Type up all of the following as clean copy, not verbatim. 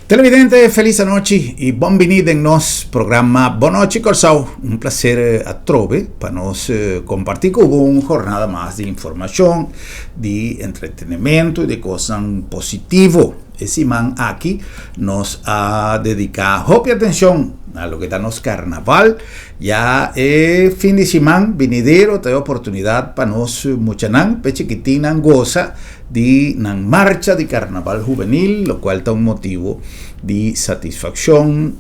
Televidente, felis anochi i bon bini den nos programa Bon Nochi Kòrsou. Un plaser atrobe pa nos kompartí ku bo un jornada mas di informashon, di entretenimento i di kosnan positivo. E siman aki nos a dediká hopi atenshon na loke ta nos karnaval. Ya e fin di siman binidero ta e oportunidat pa nos muchanan, p'e chikitinnan gosa di nan marcha di Carnaval Hubenil, locual ta un motibo di satisfaccion.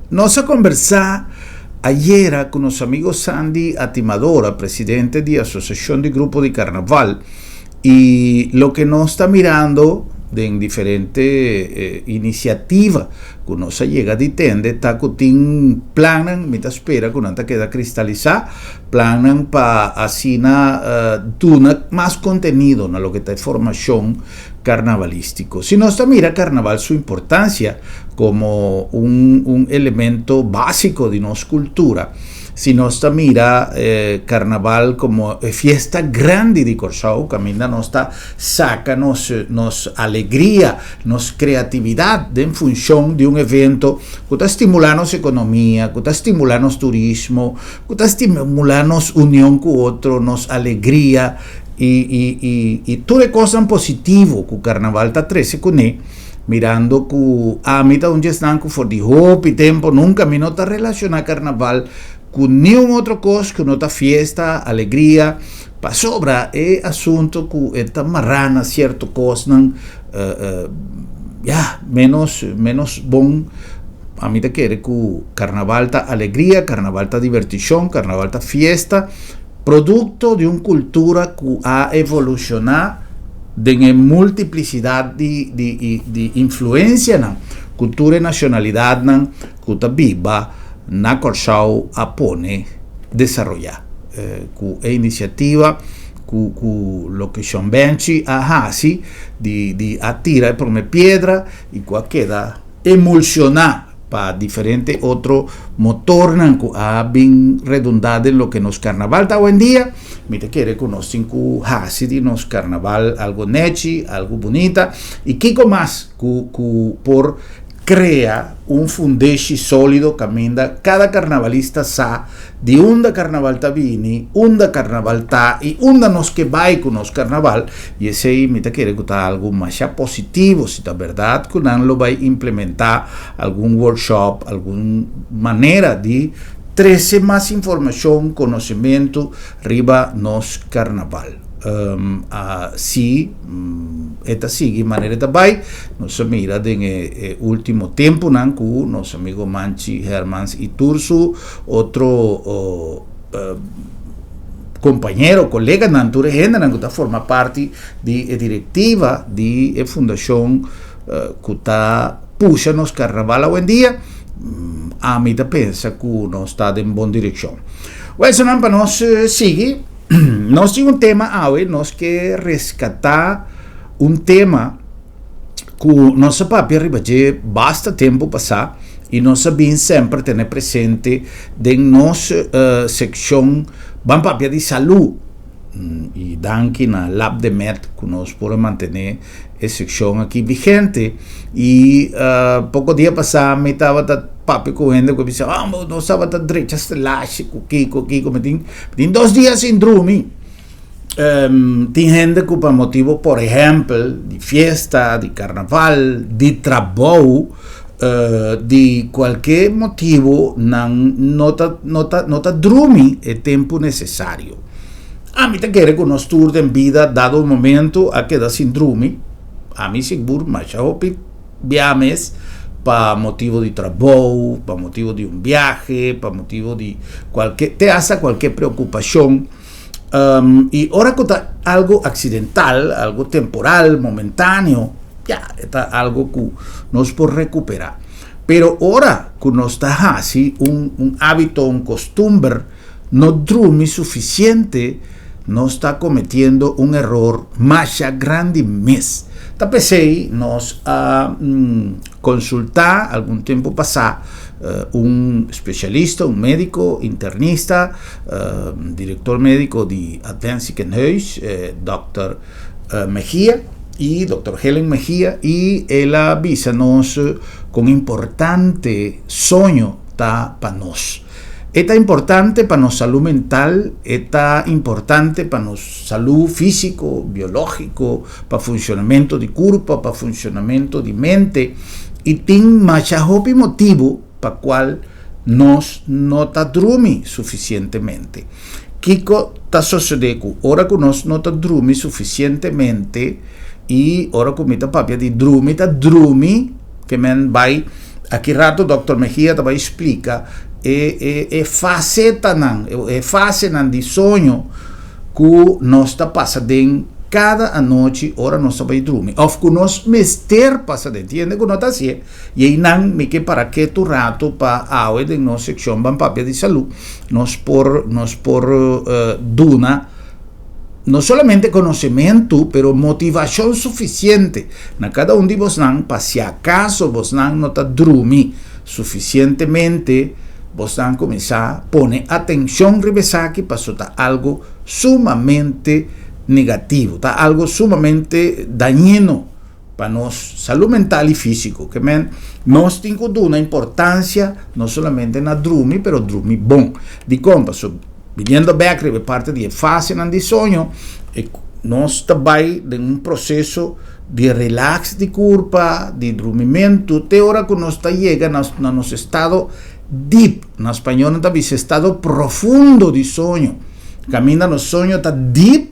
Nos a conversa ayera cu nos amigo Sandy Atimadora, presidente di Asociacion di Grupo di Carnaval, y loke nos ta mirando den diferente iniciativa cu nos a yega di tende ta cu tin plannan, mi ta spera cu nan ta keda cristalisa, Plannan pa asina duna mas kontenido na loke ta e formashon karnavalístiko. Si nos ta mira karnaval su importansia komo un un elemento básiko di nos kultura, si nos ta mira karnaval komo e fiesta grandi di Kòrsou kaminda nos ta saka nos nos alegria, nos kreatividat den funshon di un evento ku ta stimulá nos ekonomia, ku ta stimulá nos turismo, Ku ta stimulá nos union ku otro, nos alegria i i i i tur e kosnan positivo ku karnaval ta trese kuné, mirando ku ami ta un djesnan ku for di hopi tempu nunka mi no ta relashoná karnaval ku niun otro kos ku no ta fiesta, alegria, pasobra e asuntu ku e ta mará na sierto kosnan ya ménos ménos bon. Ami ta kere ku karnaval ta alegria, karnaval ta divertishon, karnaval ta fiesta, produkto di un kultura ku a evolushoná den e multiplisidat di di di influensianan ku tur e nashonalidatnan ku ta biba na Kòrsou a pone desaroyá. Ku e inisiativa ku ku loke Shon Benchi a hasi di di a tira e promé piedra i ku a keda emulsioná pa diferente otro motornan ku a bin redundá den loke nos karnaval ta awendia, mi ta kere ku nos tin ku hasi di nos karnaval algu nechi, algu bunita i kiko mas ku ku por krea un fundeshi sólido kaminda kada karnavalista sa di unda karnaval ta bini, unda karnaval ta i unda nos ke bai ku nos karnaval, i esei mi ta kere ku ta algu masha positivo si ta bèrdat ku nan lo bai implementá algun workshop, algun manera di trese mas informashon, konosementu riba nos karnaval. Si e ta sigui manera e ta bai, nos a mira den e ultimo tempunan ku nos amigo Manchi Hermans i tur su otro kompañero, koleganan, tur e hendenan ku ta forma parti di e direktiva di e fundashon ku ta pusha nos karnaval awendia, ami ta pensa ku nos ta den bon direkshon. Wèl, esnan pa nos sigui. Nos tin un tema awe, nos ke reskatá un tema ku nos a papia riba dje basta tempu pasá i nos a bin semper tene presente den nos sekshon Ban Papia di Salú. I danki na Lab de Med ku nos por a mantené e sekshon aki vigente. I poko dia pasá mi tabata papia ku hende ku a bisa, ah, nos tabata drecha stelashi ku kiko, kiko. Mi tin, mi tin dos dia sin drumi. Tin hende ku pa motibu, por ehèmpel, di fiesta, di karnaval, di trabou, di kualke motibu nan no ta, no ta, no ta drumi e tempu nesesario. Ami ta kere ku nos tur den bida dado un momento a keda sin drumi, ami sigur masha hopi bia mes pa motibu di trabou, pa motibu di un biahe, pa motibu di kualke, te hasta kualke preokupashon. I ora ku ta algu aksidental, algu temporal, momentaneo, ya, e ta algu ku nos por rekuperá. Pero ora ku nos ta hasi un un hábito, un kostumber, no drumi sufisiente, nos ta kometiendo un eror masha grandi mes. Ta p'esei nos a konsultá algun tempu pasá un spesialista, un médiko internista, direktor médiko di Advent Ziekenhuis, dòkter Mejia. I Dòkter Helen Mejia i el a bisa nos kon importante soño ta pa nos. E ta importante pa nos salú mental, e ta importante pa nos salú físiko, biológiko, pa funshonamentu di kurpa, pa funshonamentu di mente i tin masha hopi motibu pa kual nos no ta drumi sufisientemente. Kiko ta sosodé ku ora ku nos no ta drumi sufisientemente i ora ku mi ta papia di drumi ta drumi ke men bai aki rato Dòkter Mejia ta bai splika e e e fasetanan e fasenan di soño ku nos ta pasa den kada anochi ora nos ta bai drumi òf ku nos mester pasa den tin hende ku no ta hasié. I einan mi ke para ketu rato pa awe den nos sekshon Ban Papia di Salú nos por nos por duna no solamente konosementu pero motivashon sufisiente na kada un di bosnan pa si akaso bosnan no ta drumi sufisientemente bosnan kuminsá pone atenshon riba esaki paso ta algu sumamente negativo ta algu sumamente dañino. Pa nos salú mental i físiko. Ke men, nos tin ku duna importansia no solamente na drumi, pero drumi bon. Dikon? Pasobra biniendo bèk riba e parti di e fasenan di soño, e nos ta bai den un proseso di relaks di kurpa, di drumimentu, te ora ku nos ta yega na na nos estado deep, na spañó nan ta bisa estado profundo di soño, kaminda nos soño ta deep,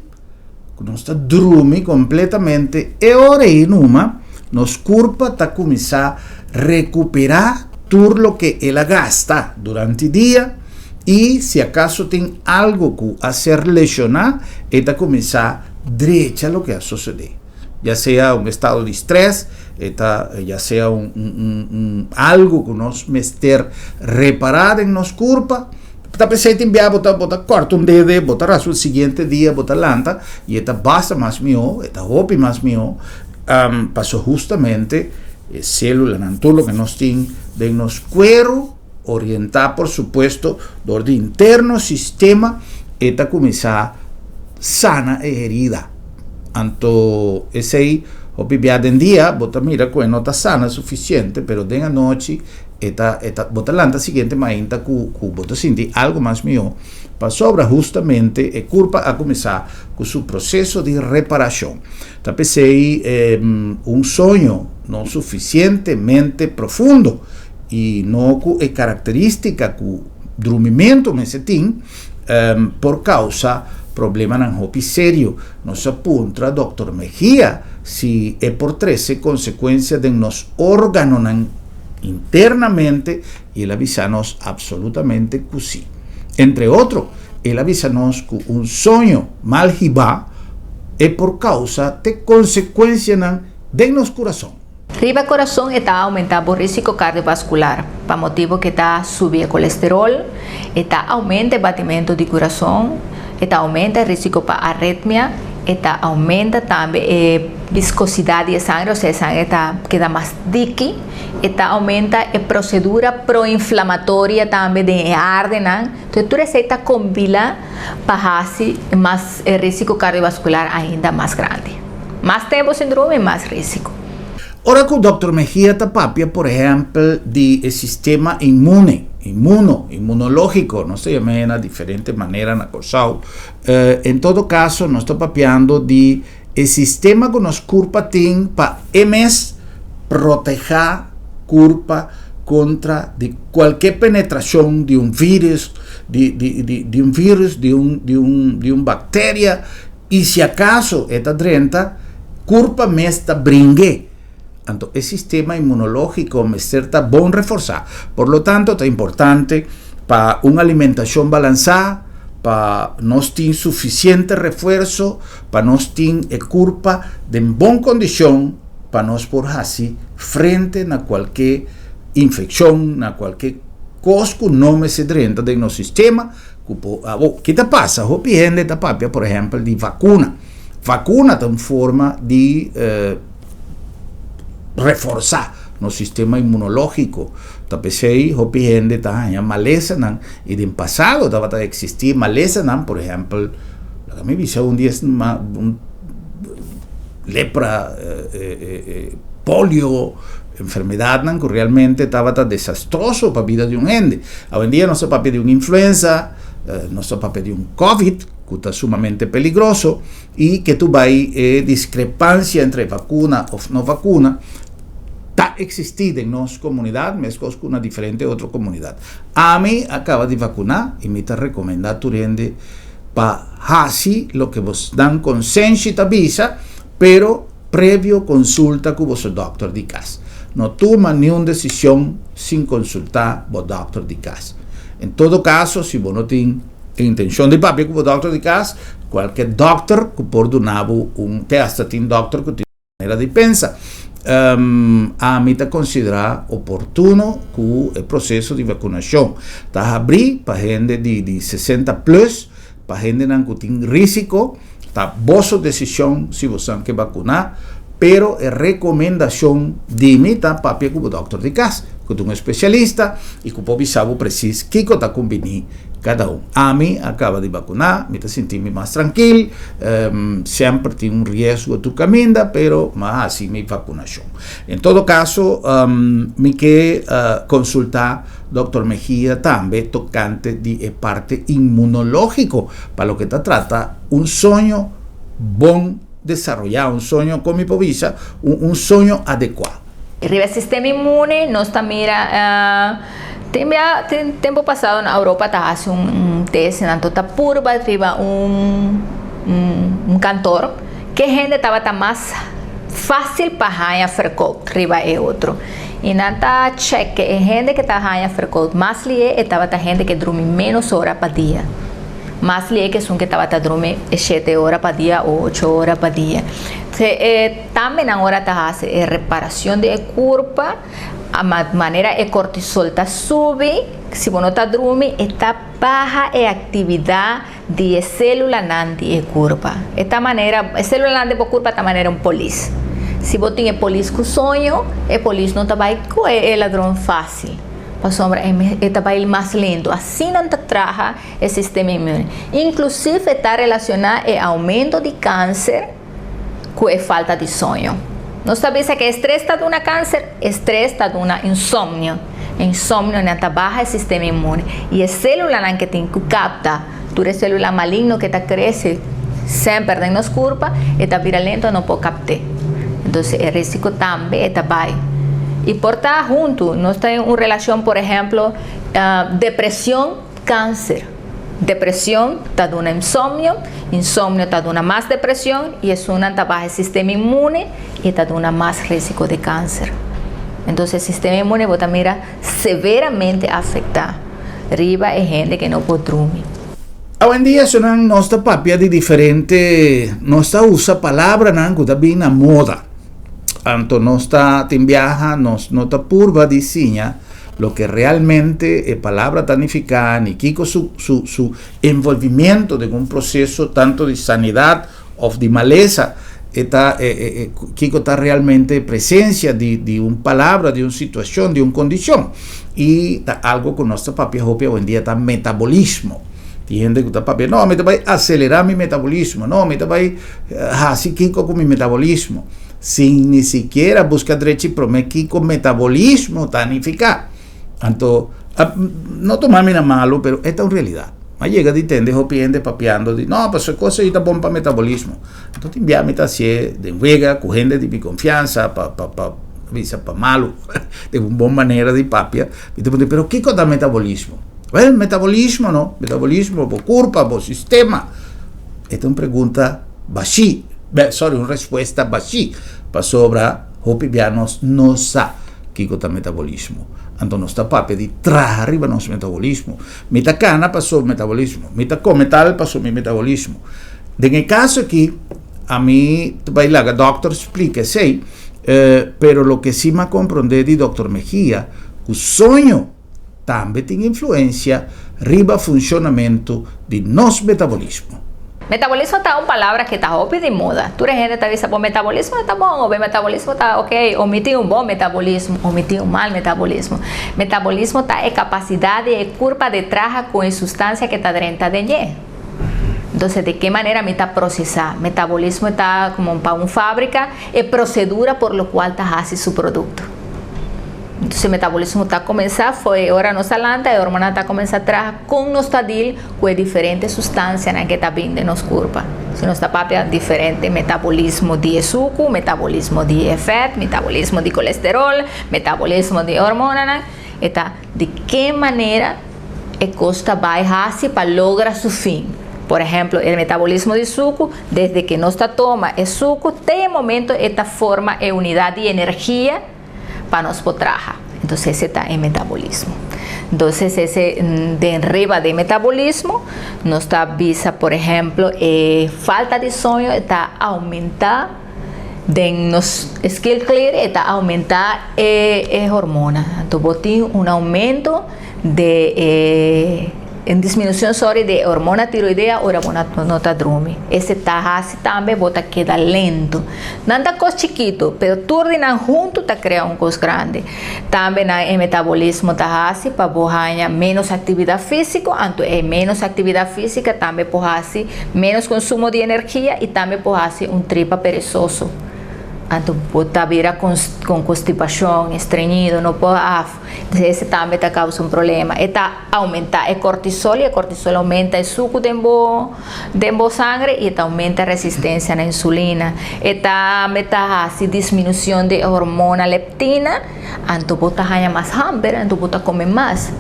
Ku nos ta drumi kompletamente e ora ei numa nos kurpa ta kuminsá rekuperá tur loke el a gasta durante dia i si akaso tin algu ku a ser leshoná e ta kuminsá drecha loke a sosodé, ya sea un estado di strès, e ta ya sea un un algu ku nos mester repará den nos kurpa. Ta p'esei tin bia bo ta bo ta kòrta un dede, bo ta rasu el siguiente dia bo ta lanta i e ta basta mas mihó, e ta hopi mas mihó, pasobra hustamente e sélulanan, tur loke nos tin den nos kueru, orientá por supuesto dor di interno sistema, e ta kuminsá sana e herida. Anto esei hopi bia den dia bo ta mira ku e no ta sana sufisiente, pero den anochi E ta, e ta, bo ta lanta siguiente mainta ku, ku bo ta sinti algu mas mihó, pasobra hustamente e kurpa a kuminsá ku su proseso di reparashon. Ta p'esei un soño no sufisientemente profundo i no ku e karakterístika ku drumimentu mester tin, por kousa problemanan hopi serio. Nos a puntra Dòkter Mejia si e por trese konsekuensia den nos órganonan internamente i el a bisa nos absolutamente ku sí. Entre otro, el a bisa nos ku un soño mal hibá e por kousa te konsekuensianan den nos kurason. Riba kurason e ta oumentá bo risiko kardiovaskular pa motibu ku e ta subi e kolesterol, e ta oumenta e batimentu di kurason, e ta oumenta e risiko pa aritmia, e ta oumenta tambe e viskosidat di e sangre, osea e sangre ta keda mas diki, e ta oumenta e prosedura proinflamatoria tambe den e ardenan. Entonces tur esei ta kombila pa hasi mas e risiko kardiovaskular ainda mas grandi. Mas tempu sin drumi, mas risiko. Ora ku Dòkter Mejia ta papia por ehèmpel di e sistema inmune, inmuno, inmunológiko, nos ta yam'é na diferente manera na Kòrsou, en todo kaso nos ta papiando di e sistema ku nos kurpa tin pa e mes protehá kurpa kontra di kualke penetrashon di un vírus, di di di di un vírus, di un di un di un bakteria i si akaso e ta drenta, kurpa mes ta bring'é. Anto e sistema inmunológiko mester ta bon reforsá. Por lo tanto ta importante pa un alimentashon balansá, pa nos tin sufisiente refuerso, pa nos tin e kurpa den bon kondishon pa nos por hasi frente na kualke infekshon, na kualke kos ku no mester drenta den nos sistema ku por abo. Ki ta pasa? Hopi hende ta papia por ehèmpel di vakuna. Vakuna ta un forma di reforsá nos sistema inmunológiko. Ta p'esei hopi hende ta haña malesanan i den pasado tabata eksistí malesanan, por ehèmpel, laga mi bisa un di es Lepra, polio, enfermedadnan ku realmente tabata desastroso pa bida di un hende. Awendia nos ta papia di un influenza, nos ta papia di un Covid ku ta sumamente peligroso i ke tu bai e diskrepansia entre vakuna òf no vakuna ta eksistí den nos komunidat meskos ku na diferente otro komunidat. Ami a kaba di vakuná i mi ta rekomendá tur hende pa hasi loke bosnan konsenshi ta bisa, pero previo konsulta ku boso dòkter di kas. No tuma niun desishon sin konsultá bo dòkter di kas. En todo kaso, si bo no tin e intenshon di papia ku bo dòkter di kas, kualke dòkter ku por duna bo un, te asta tin dòkter ku tin. Manera di pensa. Ami ta konsiderá oportuno ku e proseso di vakunashon ta habrí pa hende di di 60 plus, pa hendenan ku tin rísiko. Ta boso desishon si bosan ke bakuná, pero e rekomendashon di mi ta papia ku bo dòkter di kas, ku ta un espesialista i ku por bisa bo presis kiko ta kumbiní Kada un. Ami a kaba di bakuná, mi ta sinti mi mas trankil. Semper tin un riesgo tur kaminda, pero mi a hasi mi vakunashon. En todo kaso, mi ke konsultá Dòkter Mejia tambe tokante di e parte inmunológiko pa loke ta trata un soño bon desaroyá, un soño, kon mi por bisa, un soño adekuá. Riba e sistema inmune nos ta mira tin bia tin tempo pasado na Europa ta hasi un test nan ta purba riba un un kantor ke hende tabata mas fácil pa haña verkoud riba e otro y nan ta check ke e hende ke ta haña verkoud mas lihe e tabata hende ke drumi menos ora pa dia. Mas lihe ke esun ke tabata drumi e shete ora pa dia o ocho ora pa dia. E tambe nan ora ta hasi e reparacion di e curpa, a manera e cortisol ta subi, si bo no ta drumi e ta baha e actividad di e celulanan di e curpa. E ta manera, e celulanan di bo curpa ta manera un polis. Si bo tin e polis cu soño, e polis no ta bay cu e ladron facil, pasobra e ta bay mas lento. Asina nan ta traha e sistema inmune. Inclusive ta relaciona e aumento di cancer cu e falta di soño. Nos ta bisa cu e stress ta duna cancer, e stress ta duna insomnio. E insomnio nan ta baha e sistema inmune y e celulanan cu tin cu capta tur e celula maligno cu ta crece semper den nos curpa, e ta bira lento no por capte. Entonces e risico tambe e ta bay. Y por ta hunto, nos ta en un relacion por ehemplo depresion, Cáncer. Depresion ta duna insomnio, insomnio ta duna mas depresion y esunnan ta baha e sistema inmune y ta duna mas risico di cáncer. Entonces e sistema inmune bo ta mira severamente afecta riba e hende que no por drumi. Awendia esunnan nos ta papia di diferente, nos ta usa palabranan cu ta bin na moda. Anto nos ta tin biaha nos no ta purba di siña Loke realmente e palabra ta nifiká ni kiko su su su envolvimiento den un proseso tanto di sanidat òf di malesa e ta e e kiko ta realmente e presensia di di un palabra, di un situashon, di un kondishon. I ta algo ku nos ta papia hopi awendia ta metabolismo. Tin hende ku ta papia, no, mi ta bai aselerá mi metabolismo, no, mi ta bai hasi kiko ku mi metabolismo. Sin ni sikiera buska drechi promé kiko metabolismo ta nifiká. Anto, no tuma mi na malu, pero e ta un realidat. Mi a yega di tende hopi hende papiando di, no, pasobra e kos ei ta bon pa metabolismo. Anto tin bia mi ta hasié den wega ku hende di mi konfiansa pa, pa, pa bisa pa malu, den un bon manera di papia. Mi ta puntra, pero kiko ta metabolismo? Wèl, metabolismo no, metabolismo, bo kurpa, bo sistema. E ta un pregunta bashí, bè, sorry, un respuesta bashí, pasobra hopi bia nos no sa kiko ta metabolismo. Anto nos ta papia di traha riba nos metabolismo. Mi ta kana paso metabolismo, mi ta kome tal paso mi metabolismo. Den e kaso aki, ami ta bai laga dòkter splika esei, pero loke si mi a komprondé di dòkter Mejia, ku soño tambe tin influencia riba funcionamento di nos metabolismo. Metabolismo ta un palabra ke ta hopi di moda. Tur e hende ta bisa bo metabolismo ta bon o bo metabolismo ta ok o mi tin un bon metabolismo o mi tin un mal metabolismo. Metabolismo ta e capacidad di e curpa di traha cu e sustancia ke ta drenta den dje. Entonces, di ki manera mi ta prosesá? Metabolismo ta komo pa un fábrika, e prosedura por lo kual ta hasi su produkto. Entonces, metabolismo ta kuminsá, for di ora nos lanta, e hormona ta kuminsá traha kon nos ta deal ku diferente sustansianan ku ta bin den nos kurpa. Si nos ta papia diferente metabolismo di suku, metabolismo di vet, metabolismo di kolesterol, metabolismo di hormona, ta di ki manera e kos ta bai hasi pa logra su fin. Por ehèmpel, e metabolismo di suku, desde ku nos ta tuma e suku, te e momento e ta forma e unidat di energia pa nos por traha. Entonces, esei ta e metabolismo. Entonces, esei di ariba di metabolismo, nos ta bisa, por ehèmpel, falta di soño ta oumentá den nos schildklier, ta oumentá e hormona. Entonces, bo tin un oumento di un disminushon, sorry, di hormona tiroidea ora bo no ta drumi. Esei ta hasi tambe bo ta keda lento. Nan ta kos chikitu, pero tur nan huntu ta krea un kos grandi. Tambe na e metabolismo ta hasi pa bo haña menos aktividat físiko, anto e menos aktividat físiko tambe por hasi menos konsumo di energia i tambe por hasi un tripa perezoso. Anto bo ta bira ku konstipashon, estreñido, no por af. Esei tambe ta kousa un problema. E ta oumentá e kortisol i e kortisol ta oumentá e suku den bo sanger i ta oumentá e resistensia na insulina. E tambe ta hasi disminushon di hormona leptina, anto bo ta haña mas hamber, anto bo ta kome mas.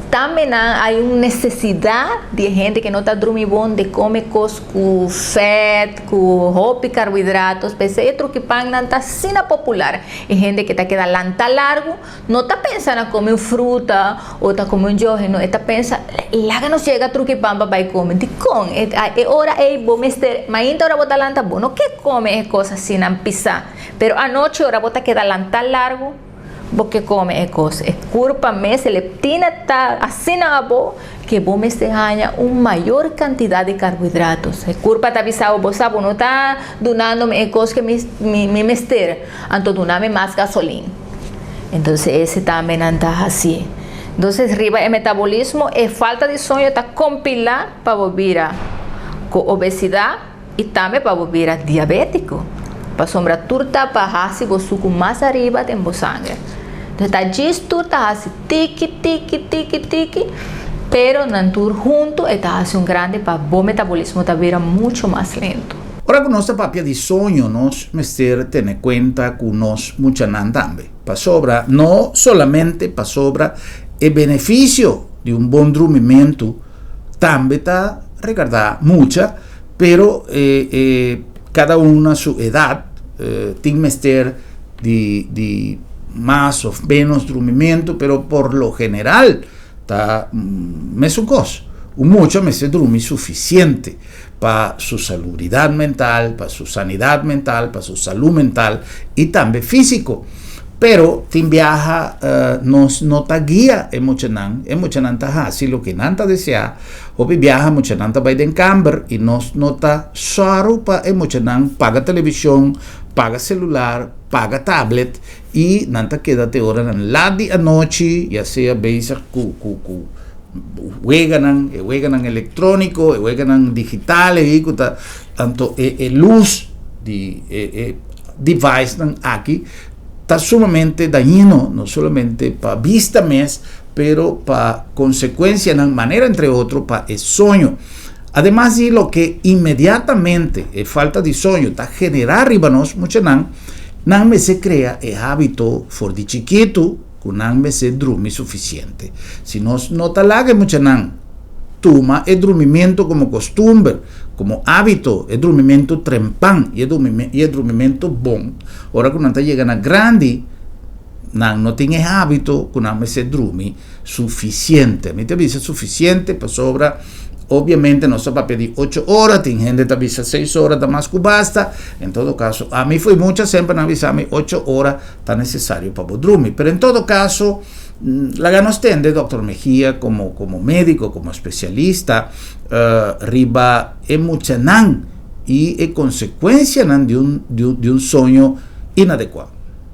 Tambe tin un nesesidat di hende ku no ta drumi bon di kome kos ku vet, ku hopi karbohidrato, p'esei truk'i pan nan ta asina popular. E hende ku ta keda lanta largu, no ta pensa na kome un fruta òf ta kome un yoghurt, no, ta pensa, laga nos yega truk'i pan pa bai kome. Di kon, e ora ei bo mester, mainta ora bo ta lanta bo no ke kome e kos asina pisá, pero anochi ora bo ta keda lanta largu, bo ke kome e kos. E kurpa mes, leptina ta asina abo ku bo mester haña un mayor kantidat di karbohidrato. E kurpa ta avisá bo, sa bo no ta dunando e kos ku mi mester, anto dunami mas gasolin. Entonces, esei tambe nan ta asina. Entonces, riba e metabolismo, e falta di soño ta kompilá pa bira ku obesidat i tambe pa bira diabétiko. Pasombra tur ta pa hasi bo suku mas ariba den bo sanger. Entonces, ta djis tur ta hasi tiki, tiki, tiki, tiki, pero nan tur huntu ta hasi un grandi pa bo metabolismo ta bira muchu mas lento. Ora ku nos papia di soño, nos mester tene kuenta ku nos muchanan tambe. Pasobra, no solamente pasobra e benefisio di un bon drumimentu, tambe ta regardá mucha, pero kada un na su edat tin mester di mas òf ménos drumimentu, pero por lo general ta mesun kos. Un mucha mester drumi sufisiente pa su salubridat mental, pa su sanidat mental, pa su salú mental i tambe físiko. Pero tin biaha nos no ta guia e muchanan, e muchanan ta hasi loke nan ta deseá. Hopi biaha muchanan ta bai den kamber i nos no ta sòru pa e muchanan paga televishon, paga selular, paga tablet i nan ta keda te ora nan lat di anochi, ya sea bezig ku weganan, e weganan elektróniko, e weganan digital ei ku ta tanto e lus di e device nan aki ta sumamente dañino, no solamente pa bista mes, pero pa konsekuensianan, manera entre otro pa e soño. Ademas di loke inmediatamente e falta di soño ta generá riba nos muchanan, nan mester krea e hábito for di chikitu ku nan mester drumi sufisiente. Si nos no ta laga e muchanan tuma e drumimentu komo kostumber, komo hábito, e drumimentu trempan i e drumimentu bon, ora ku nan ta yega na grandi, nan no tin e hábito ku nan mester drumi sufisiente. Mi ta bisa sufisiente pasobra obviamente nos ta papia di 8 ora, tin hende ta bisa 6 ora ta mas ku basta. En todo kaso, ami for di mucha semper nan bisa mi 8 ora ta nesesario pa bo drumi. Pero en todo kaso, laga nos tende Dr. Mejia komo médiko, komo spesialista, riba e muchanan i e konsekuensianan di un soño inadekuá.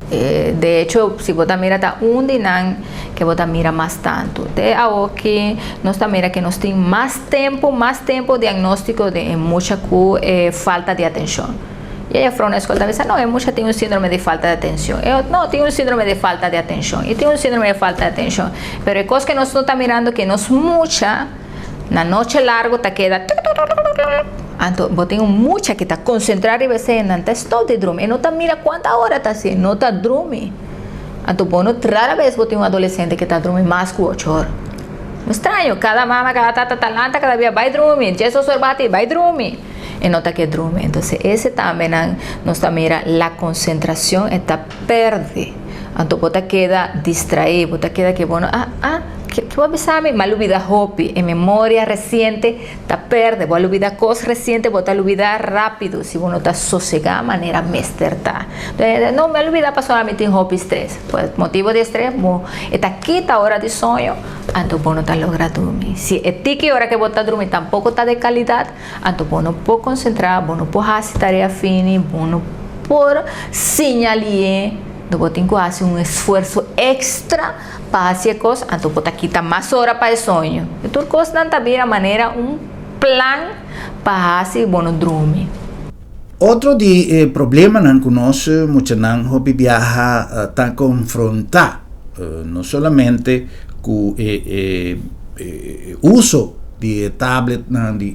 De hecho, si bo ta mira ta un di nan ku bo ta mira mas tantu. Te awoki nos ta mira ku nos tin mas tempu diagnóstiko di mucha ku falta di atenshon. I e na skol ta bisa, "No, e mucha tin un síndrome di falta di atenshon." E, no, tin un síndrome di falta di atenshon. I tin un síndrome di falta di atenshon. Pero e kos ku nos no ta mirando ku nos mucha na nochi largu ta keda. Anto, bo tin mucha ku ta konsentrá riba esei, nan ta stòp di drumi. E no ta mira kuantu ora ta asina, no ta drumi. Anto, bon, rara bes bo tin un adolesente ku ta drumi mas ku 8 ora. Straño, kada mama, kada tata ta lanta, kada dia bai drumi, 12 or bati, bai drumi. E no ta ke drumi. Anto, esei tambe nan, nos ta mira la konsentrashon ta pèrdè. Anto, bo ta keda distraí, bo ta keda ku, bueno, ah, ku bo sabi, m'a lubidá hopi, e memoria resiente ta pèrdè, bo lubidá kos resiente, bo ta lubidá rápido, si bo no ta sosegá manera mester ta. "No, m'a lubidá pasobra mi tin hopi stress." Pues motibu di stress, bo ta kita ora di soño, anto bo no ta logra drumi. Si e tiki ora ku bo ta drumi tampoko ta di kalidat, anto bo no por konsentrá, bo no por hasi tarea fini, bo no por señalá, bo tin ku hasi un esfuerso èkstra pa hasi kos, anto bo ta kita mas ora pa e soño. I tur kos nan ta bira manera un plan pa hasi bo no drumi. Otro di problemanan ku nos muchanan hopi biaha ta konfrontá, no solamente ku uso di tablet, di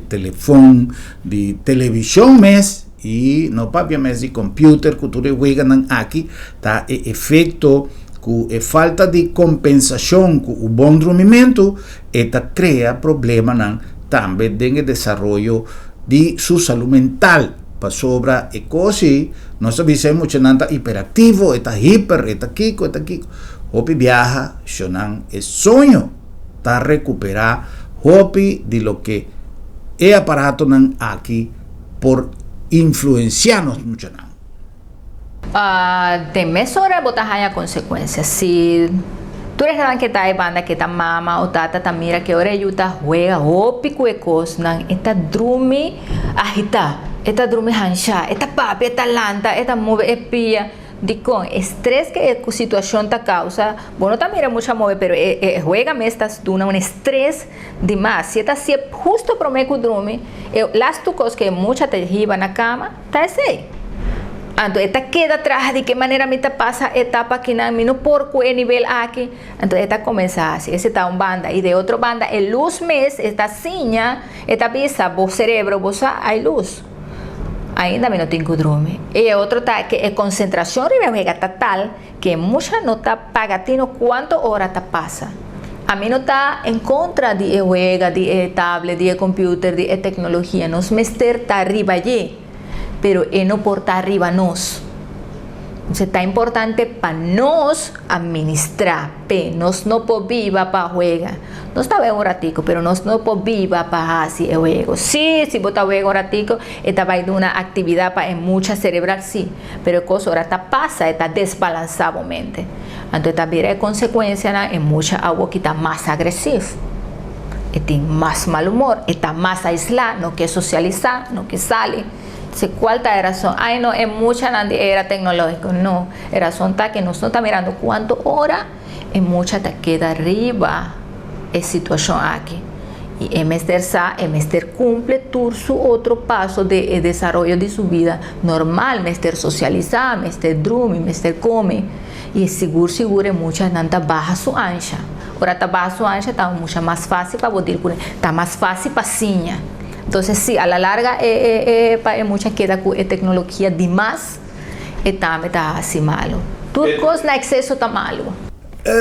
telefòn, di televishon mes i no papia mes di computer ku tur e weganan aki, ta e efekto ku e falta di kompensashon ku un bon drumimentu e ta krea problemanan tambe den desaroyo di su salú mental. Pasobra e kos nos ta bisa muchanan ta hiperaktivo, e ta hiper, e ta kiko, e ta kiko. Hopi biaha, shonan e soño ta rekuperá hopi di loke e aparatonan aki por influensiá nos muchanan. Den mesora bo ta haya konsekuensia. Si tur esnan ku ta e banda ku ta mama òf tata ta mira ku ora e ta wega hopi ku e kosnan, e ta drumi agitá, e ta drumi hanshá, e ta papia, e ta lanta, e ta move e pia. Dikon stress ku e situashon ta kousa, bo no ta mira mucha move, pero e wega mes ta duna un stress demas. Si ta si hustu promé ku drumi, e lastu kos ku mucha ta hiba na kama, ta esei. Anto, e ta keda tras di ki manera mi ta pasa etapa akinan, mi no por ku e nivel aki. Anto, e ta kuminsá asina. Esei ta un banda. I di otro banda, e lus mes, e ta siña, e ta bisa, bo serebro, bo sa, hay lus. Ainda mi no tin ku drumi. I otro ta ku e konsentrashon riba wega ta tal ku mucha no ta paga tino kuantu ora ta pasa. Ami no ta en kontra di e wega, di e tablet, di e computer, di e teknologia. Nos mester ta riba dje, pero e no por ta riba nos. Anto, ta importante pa nos atministrá, pe nos no por biba pa wega. Nos ta un ratiku, pero nos no por biba pa hasi e wega. Si, si bo ta wega un ratiku, e ta bai duna aktividat pa e mucha serebral, si. Pero kos ora ta pasa, ta desbalansá e mente. Anto, ta bira konsekuensia e mucha awo ku ta mas agresivo. E tin mas mal humor, e ta mas aislá, no ke sosialisá, no ke sali. Si kua ta e rason? Ai no, e muchanan di era teknológiko. No, e rason ta ku nos no ta mirando kuantu ora e mucha ta keda riba e situashon aki. I e mester sa, e mester kumpli tur su otro paso di desaroyo di su bida normal, mester sosialisá, mester drumi, mester kome. I sigur sigur e muchanan ta baha su ansha. Ora ta baha su ansha, ta mucha mas fásil pa bo deal kuné, ta mas fásil pa siña. Anto, si a la larga e pa e mucha keda ku e teknologia demas, e tambe ta asina malu. Tur kos na ekseso ta malu.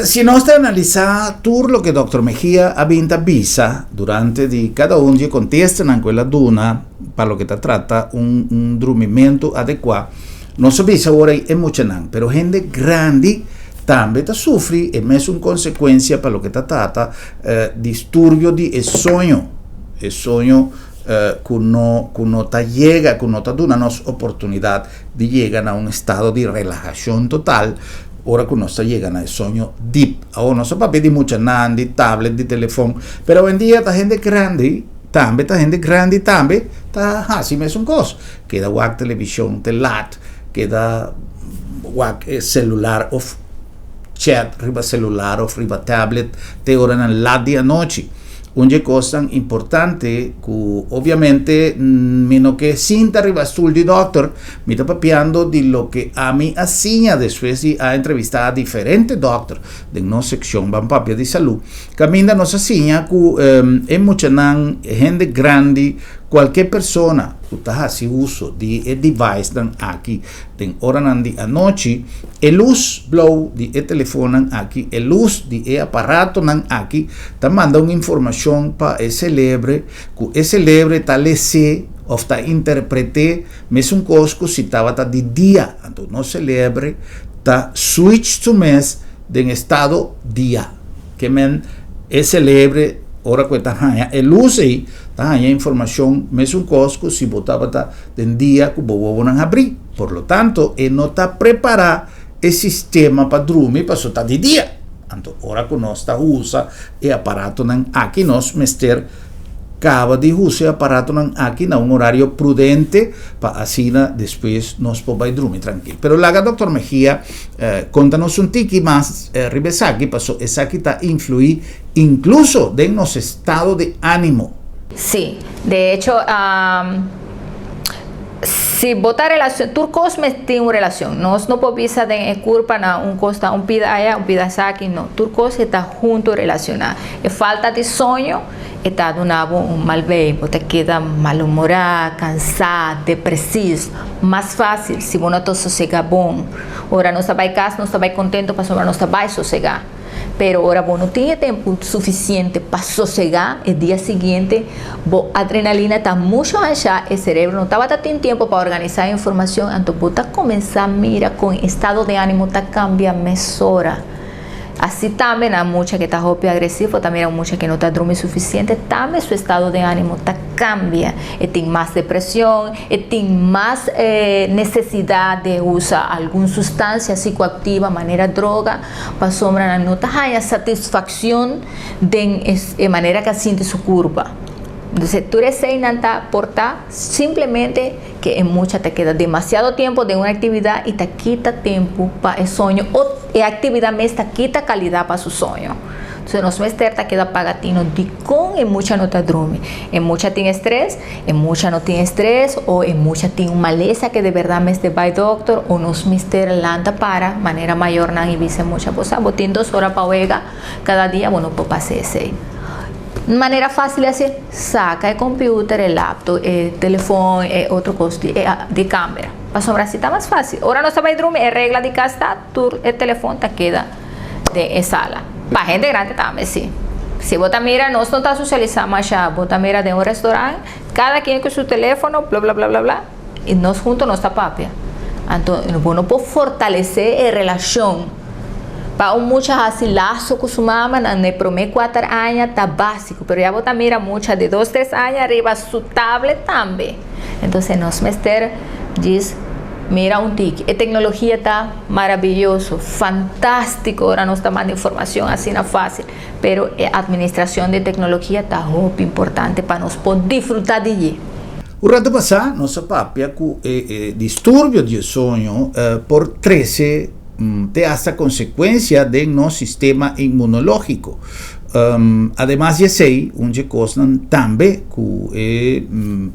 Si nos analisá tur loke Dr. Mejia a bin ta bisa durante di kada un di e kontestanan ku el a duna pa loke ta trata un drumimentu adekuá, nos a bisa awor e muchanan, pero hende grandi tambe ta sufri e mesun konsekuensia pa loke ta trata disturbio di e soño, e soño ku no ta yega, ku no ta duna nos oportunidat di yega na un estado di relahashon total, ora ku nos ta yega na soño deep. Awor, nos papia di muchanan, di tablet, di telefòn, pero awendia ta hende grandi, tambe ta hende grandi tambe, ta hasi mesun kos. Keda wak televishon te lat, keda Wak e celular of chat riba celular of riba tablet te oranan lat di anochi. Un dje kosnan importante ku obviamente mi no ke sinta riba stul di dòkter, mi ta papiando di loke ami a siña despues di a entrevistá diferente dòkter den nos sekshon Ban Papia di Salú, kaminda nos a siña ku e muchanan, hende grandi, kualke persona ku ta hasi uso di e devicenan aki Den oranan di anochi, e lus blou di e telefonnan aki, e lus di e aparatonan aki ta manda un informashon pa e selebre ku e selebre ta les'é òf ta interpret'é mesun kos ku si tabata di dia. Anto nos selebre ta switch su mes den estado dia. Ke men e selebre ora ku e ta haña e lus ei ta haña informashon mesun kos ku si bo tabata den dia ku bo wowonan habrí. Por lo tanto, e no ta prepará e sistema pa drumi paso ta di dia. Anto ora ku nos ta usa e aparatonan aki nos mester kaba di usa e aparatonan aki na un orario prudente pa asina despues nos por bai drumi trankil. Pero laga Dòkter Mejia konta nos un tiki mas riba esaki paso esaki ta influí inkluso den nos estado di ánimo. Sí, de hecho si bo ta relacion, tur cos mes tin un relacion, nos no por bisa den e curpa na un cos ta un pida aya, un pida esaki, no, tur cos e ta hunto relaciona, e falta di soño e ta duna bo un mal bay, bo ta keda malhumora, cansa, depresis, mas facil si bo no ta sosega bon, ora nos ta bay cas nos ta bay contento pasobra nos ta bay sosega. Pero ora bo no tin e tempu sufisiente pa sosegá, e dia siguiente bo adrenalina ta mucho anshá, e serebro no tabata tin tempu pa organisá e informashon, anto bo ta kuminsá mira kon e estado di ánimo ta kambia mesora. Asi tambe nan mucha ke ta hopi agresivo ta mira un mucha ke no ta drumi sufisiente, tambe su estado di ánimo ta kambia, e tin mas depresion, e tin mas nesesidat di usa algun sustansia psikoaktiva manera droga. Pasobra nan no ta haña satisfakshon den e manera ku a sinti su kurpa. Entonces tur eseinan ta por ta simplemente ke e mucha ta keda demasiado tiempo den un aktividat i ta kita tempu pa e soño o e aktividat mes ta kita kalidat pa su soño. Entonces nos mester ta keda paga tino dikon e mucha no ta drumi. E mucha tin estres? E mucha no tin estrés o e mucha tin un malesa ke de berdad mester bai dokter o nos mester lanta para manera mayornan y bisa e mucha bo sa bo tin dos ora pa wega cada dia bo no por pasa esey. Manera facil di haci saca e computer, e laptop, e telefon, e otro cos di di camera pasobra asi ta mas facil. Ora nos ta bai drumi e regla di cas ta tur e telefon ta keda den e sala. Pa hende grandi tambe si. Si bo ta mira nos no ta socialisa masha, bo ta mira den un restaurant cada quien cu su telefono bla bla bla bla bla y nos hunto nos ta papia. Anto bo no por fortalece e relacion. Pa un mucha haci lazo cu su mama nan e prome cuater aña ta basico, pero ya bo ta mira mucha di dos tres aña riba su tablet tambe. Entonces nos mester djis mira un tiki. E tecnologia ta maravilloso, fantastico ora nos ta manda informacion asina facil, pero e administracion di tecnologia ta hopi importante pa nos por disfruta di dje. Un rato pasá nos a papia ku e disturbio di e soño por trese te hasta konsekuensia den nos sistema inmunológiko. Ademas di esei, un dje kosnan tambe ku e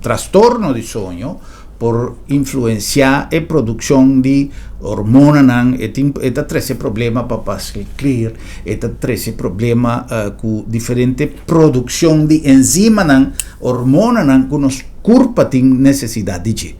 trastorno di soño por influensiá e produkshon di hormonanan, e tin e ta trese problema pa paskliklir, e ta trese problema ku diferente produkshon di enzimanan, hormonanan ku nos kurpa tin nesesidat di dje.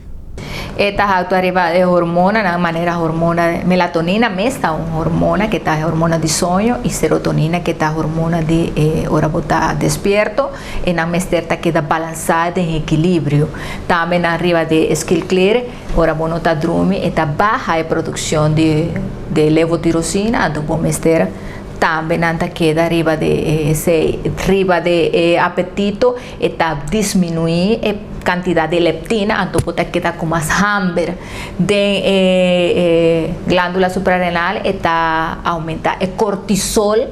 E ta actua riba e hormonanan manera hormona melatonina mes ta un hormona ke ta e hormona di soño y serotonina ke ta hormona di e ora bo ta despierto e nan mester ta keda balansa den ekilibrio. Tambe nan riba di e skilklier ora bo no ta drumi e ta baha e produccion di di levotirosina anto bo mester tambe nan ta keda riba di esey riba di e apetito. E ta disminuí e kantidat di leptina, anto bo ta keda ku mas hamber. Den e glándula suprarrenal e ta oumentá e kortisol,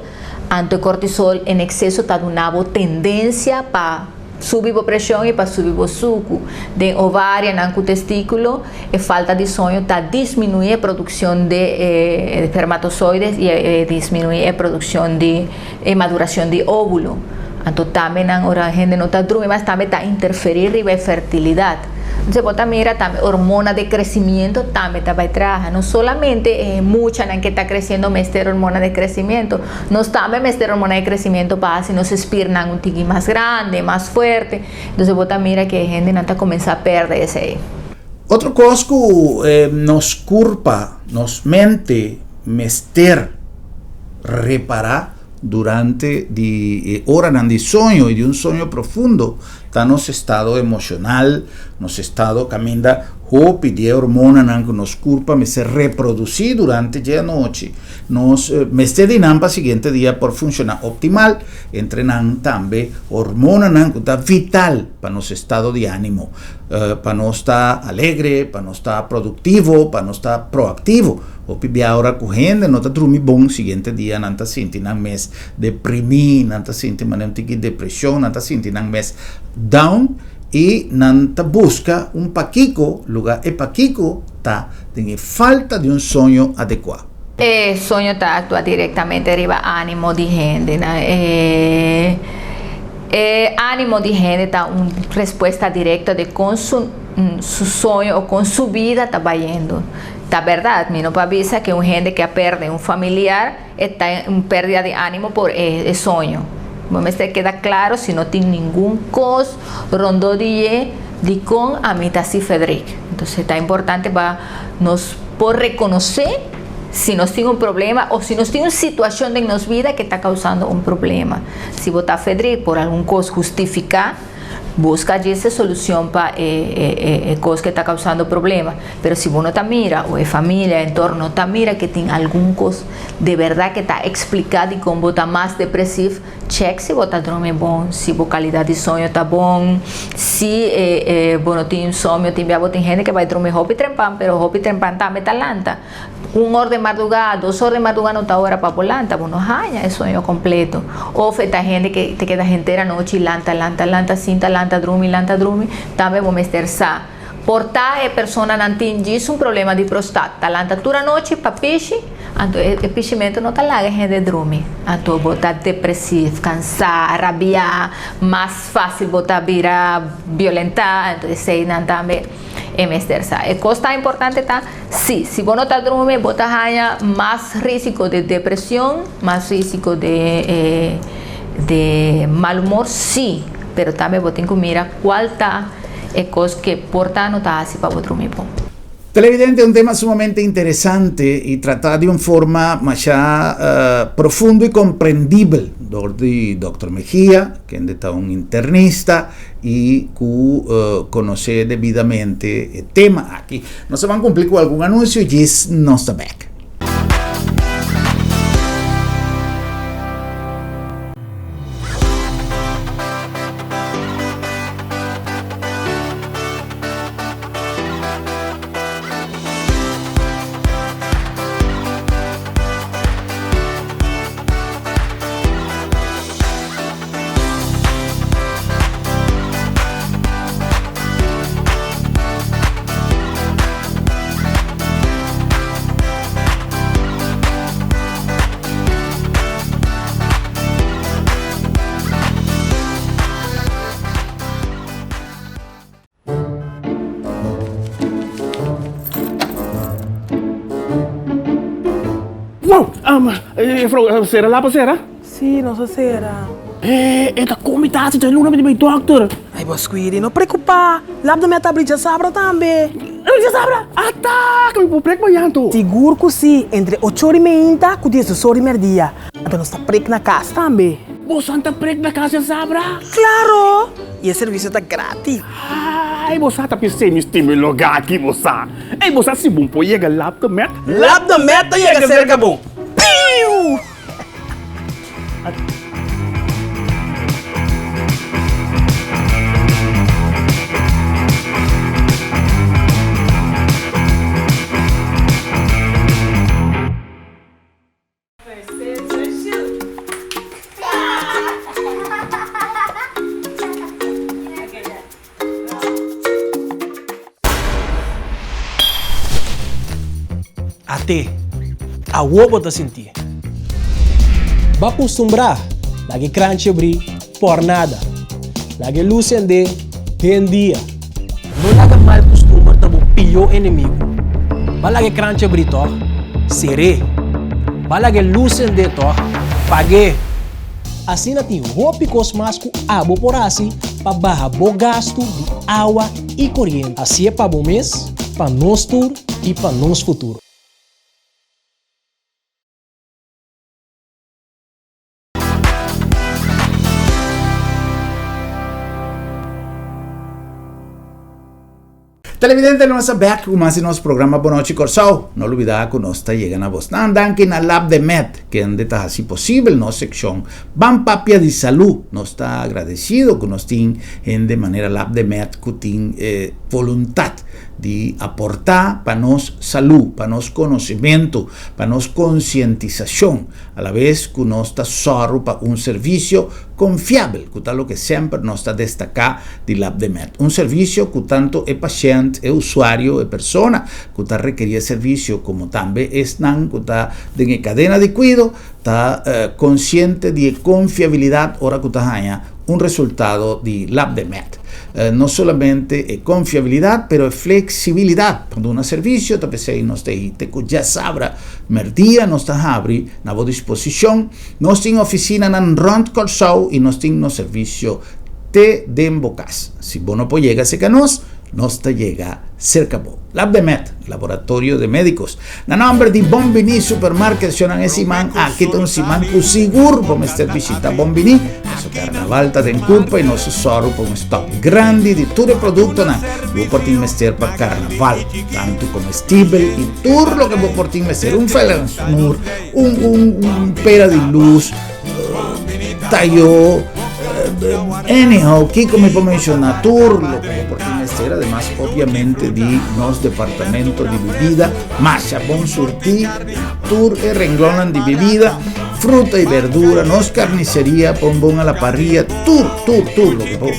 anto e kortisol en ekseso ta duna bo tendensia pa. Subi bo preshon i pa subi bo suku. Den ovarianan ku testíkulo, e falta di soño ta disminuí e produkshon di e espermatozoides i e disminuí e produkshon di e madurashon di óvulo. Anto tambe nan ora hende no ta drumi mas tambe ta interferí riba e fertilidat. Entonces bo ta mira tambe hormona de crecimiento tambe ta bai traha. No solamente e muchanan ke ta creciendo mester hormona de crecimiento. Nos tambe mester hormona de crecimiento pa haci nos spiernan un tiki mas grande, mas fuerte. Entonces bo ta mira ke e hendenan ta cuminsa perde esey. Otro cos cu nos curpa, nos mente mester repara durante di e oranan di soño y di un soño profundo ta nos estado emocional, nos estado caminda hopi di e hormonanan cu nos curpa mester reproduci durante dje anochi. Nos mester di nan pa siguiente dia por funciona optimal, entre nan tambe hormonanan cu ta vital pa nos estado di animo, pa nos ta alegre, pa nos ta productivo, pa nos ta proactivo. Hopi bia ora cu hende no ta drumi bon, siguiente dia nan ta sinti nan mes deprimi, nan ta sinti manera un tiki depresion, nan ta sinti nan mes down y nan ta busca un pakico, luga e pakico ta den e falta di un soño adecua. E soño ta actua directamente riba animo di hende. E e animo di hende ta un respuesta directo di con su su soño o con su bida ta bayendo. Ta berdad, mi no por bisa cu un hende cu a perde un familiar e ta en perdida di animo por e soño. Bo mester keda claro si no tin ningun cos rondó di dje dicon ami ta si Federic. Entonces ta importante pa nos por reconoce si nos tin un problema o si nos tin un situacion den nos bida que ta causando un problema. Si bo ta Federic por algun cos justifica, Busca djis e solucion pa e cos que ta causando problema. Pero si bo no ta mira o e familia, e entorno no ta mira que tin algun cos de berdad que ta explica dicon bo ta mas depresiv, check si bo ta drumi bon, si bo calidad di soño ta bon, si bo no tin insomnio. Tin bia bo tin hende que bay drumi hopi trempan, pero hopi trempan tambe ta lanta. Un or di mardugá, dos or di mardugá no ta ora pa bo lanta, bo no haña e sueño kompleto. Of e ta hende ke ta keda henter anochi lanta, lanta, lanta, sinta, lanta, drumi, lanta, drumi, tambe bo mester sa. Por ta e personanan tin djis un problema di prostat, ta lanta tur anochi pa pishi, anto e pishimentu no ta laga e hende drumi. Anto bo ta depresiv, kansá, rabiá, mas fásil bo ta bira violentá, anto eseinan tambe e mester sa. E kos tan importante ta. Sí, si bo no ta drumi bo ta haña mas risiko di depresion, mas risiko di di mal humor, sí, pero tambe bo tin ku mira kual ta e kos ke por ta no ta hasi pa bo drumi bon. Televidente, un tema sumamente interesante y tratá di un forma masha profundo y comprendibel dor di Dòkter Mejia, kende ta un internista y cu conoce debidamente e tema aki. Nos a ban cumpli cu algun anuncio djis nos ta bek. Wow! Juffrouw, sera lapa sera? Sí, nos a sera. Eh, e ta komi ta hasi luna mi di bai dokter. Ay, bo Squiri, no preokupá. Lap mi a ta abri djasabra tambe. Abri djasabra? Ata! Ku mi por prek mañan anto? Sigur ku sí, entre ocho ora i meinta ku diesdos ora i merdia. Anto nos ta prek na kas tambe. Boso ta prek na kas djasabra? Klaro! I e servisio ta gratis. Ay, bo sa ta p'esei mi stima e lugá aki, bo sa. Ey, bo sa si bo por yega Lap de Met? Lap de Met ta yega serka bo. Piu! At'é, awor bo ta sintié. Bo a kustumbrá laga e kranchi abrí por nada. Laga e lus sendé den dia. No laga mal kustumber ta bo pió enemigu. Bo a laga e kranchi abrí tòg? Ser'é. Bo a laga e lus sendé tòg? Pag'é. Asina tin hopi kos mas ku abo por hasi pa baha bo gastu di awa i koriente. Hasié pa bo mes, pa nos tur i pa nos futuro. Televidente nos ta bek ku mas di nos programa Bonochi Kòrsou. No lubidá ku nos ta yega na bosnan danki na Lab de Med, kende ta hasi posibel nos sekshon Ban Papia di Salú. Nos ta agradesido ku nos tin hende manera Lab de Med ku tin e voluntat di aportá pa nos salú, pa nos konosementu, pa nos konsientisashon, alabes ku nos ta sòru pa un servisio konfiabel, ku ta loke semper nos ta destaká di Labdemed. Un servisio ku tantu e pashènt, e usuario, e persona ku ta rekerí e servisio komo tambe esnan ku ta den e kadena di kuido ta konsiente di e konfiabilidat ora ku ta haña un resultado di Labdemed. No solamente e konfiabilidat pero e fleksibilidat pa duna servisio ta p'esei nos ta hite ku djasabra mèrdia nos ta habri na bo disposishon. Nos tin ofisinanan rònt Kòrsou i nos tin nos servisio te den bo kas. Si bo no por yega serka nos, nos ta yega serka bo. Labdemed, Laboratorio de Médicos. Na nòmber di Bon Biní Supermarket, shonnan e siman aki ta un siman ku sigur bo mester bishita Bon Biní. Pasobra karnaval ta den kurpa i nos a sòru pa un stòk grandi di tur e produktonan ku bo por tin mester pa karnaval, tantu komestibel i tur loke bo por tin mester, un fèlensnur, un un pera di lus. Tayo, anyhow, kiko mi por menciona tur loke bo por tin mester, ademas obviamente di nos departamento di bebida, masha bon surti, tur e renglonnan di bebida, fruta y verdura, nos carniceria, pon bon a la parrilla, tur, tur, tur loke bo,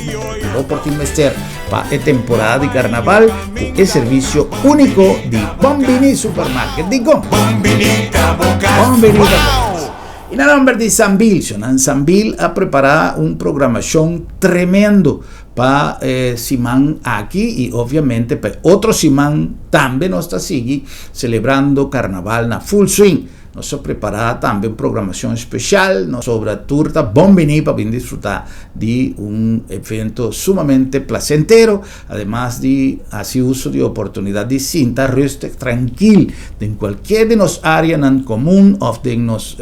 bo por tin mester pa e temporada di carnaval cu e servicio unico di Bon Bini Supermarket. Dicon? Bon Bini ta bo cas. Bon Bini ta bo cas. I na nomber di Sambil, Shonan Sambil a prepará un programashon tremendo pa e siman aki i obviamente pa e otro siman tambe nos ta sigui selebrando Karnaval na full swing. Nos a prepará tambe un programashon speshal, nos sobra tur ta bon biní pa bin disfrutá di un evento sumamente plasentero, ademas di hasi uso di oportunidat di sinta rustig, trankil den kualkier di nos áreanan komun òf den nos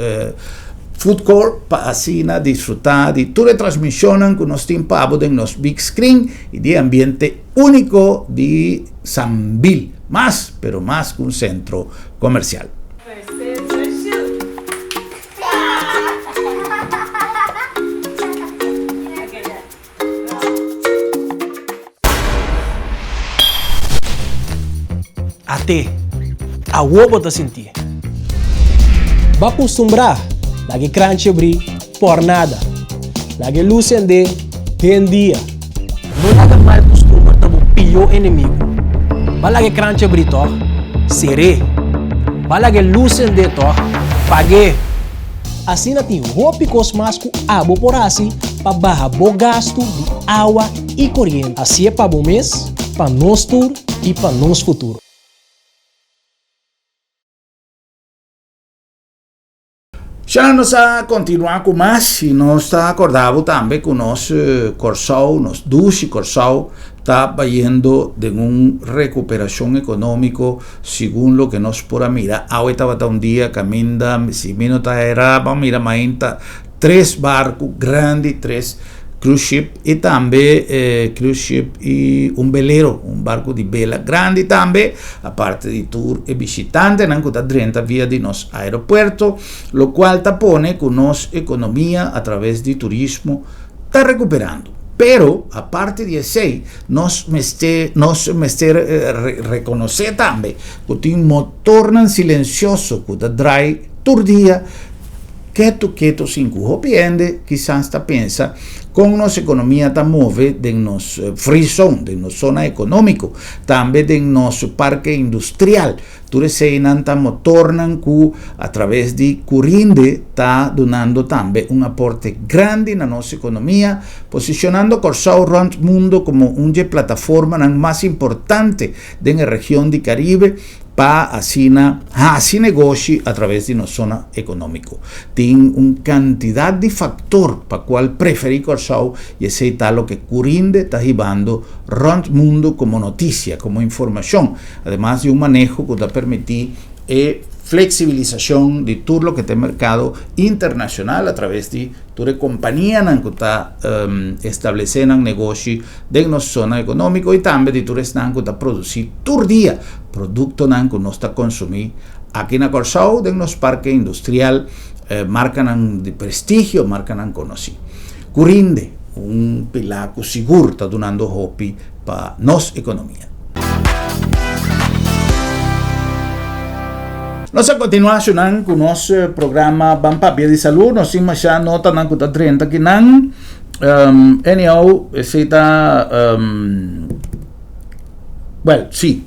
food court pa asina disfrutá di tur e transmishonnan ku nos tin pa bo den nos big screen i di e ambiente úniko di Sambil, mas pero mas ku un sentro komersial. At'é, awor bo ta sintié. Bo a kustumbrá laga e kranchi abrí por nada. Laga e lus sendé den dia. No laga mal kustumber ta bo pió enemigu. Bo a laga e kranchi abrí tòg? Ser'é. Bo a laga e lus sendé tòg? Pag'é. Asina tin hopi kos mas ku abo por hasi pa baha bo gastu di awa i koriente. Hasié pa bo mes, pa nos tur i pa nos futuro. Sha nos a kontinuá ku mas i nos ta akorda bo tambe ku nos Kòrsou, nos dushi Kòrsou ta bayendo den un rekuperashon ekonómiko segun loke nos por a mira. Awe tabata un dia kaminda si mi no ta erá bo a mira mainta tres barku grandi, tres cruise ship i tambe cruise ship i un belero, un barku di bela grandi tambe, aparte di tur e bishitantenan ku ta drenta via di nos aeropuerto, lokual ta pone ku nos ekonomia atraves di turismo ta rekuperando. Pero, aparte di esei, nos mester nos mester rekonosé tambe ku tin motornan silensioso ku ta drai tur dia ketu ketu sin ku hopi hende kisas ta pensa. Kon nos ekonomia ta move den nos free zone, den nos zona ekonómiko, tambe den nos parke industrial. Tur eseinan ta motornan ku a traves di Curinde ta dunando tambe un aporte grandi na nos ekonomia, posishonando Kòrsou rònt mundo komo un dje plataformanan mas importante den e region di Karibe pa asina hasi negoshi a traves di nos zona ekonómiko. Tin un kantidat di faktor pa kual preferí Kòrsou i esei ta loke Curinde ta hibando rònt mundu komo notisia, komo informashon, ademas di un maneho ku ta permití e fleksibilisashon di tur loke ta e merkado internashonal a traves di tur e kompanianan ku ta establesé nan negoshi den nos zona ekonómiko i tambe di tur esnan ku ta produsí tur dia produktonan ku nos ta konsumí aki na Kòrsou den nos parke industrial, markanan di prestigio, markanan konosí. Curinde, un pilá ku sigur ta dunando hopi pa nos ekonomia. Nos a kontinuá shunan ku nos programa Ban Papia di Salú. Nos tin masha notanan ku ta drenta kinan. Anyhow, esei ta well, sí.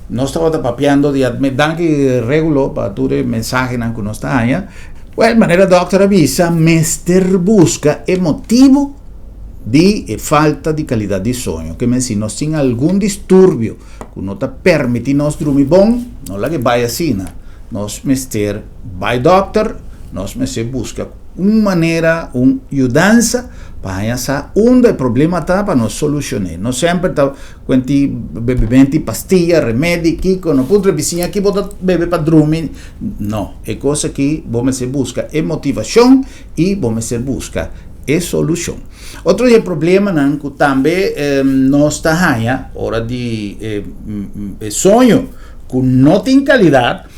Nos tabata papiando di adme danki Regulo pa tur e mensahenan ku nos ta haña. Well, manera dòkter a bisa, mester buska e motibu di e falta di kalidat di soño. Ke men si nos tin algun disturbio ku no ta permití nos drumi bon, no laga e bai asina. Nos mester bai dòkter, nos mester buska un manera, un yudansa pa haña sa unda e problema ta pa nos solushon'é. No semper ta kuenti bebimenti pastia, remedi, kiko, no puntra bisiña ki bo ta bebe pa drumi. No, e kos aki bo mester buska e motivashon i bo mester buska e solushon. Otro di e problemanan ku tambe nos ta haña ora di e soño ku no tin kalidat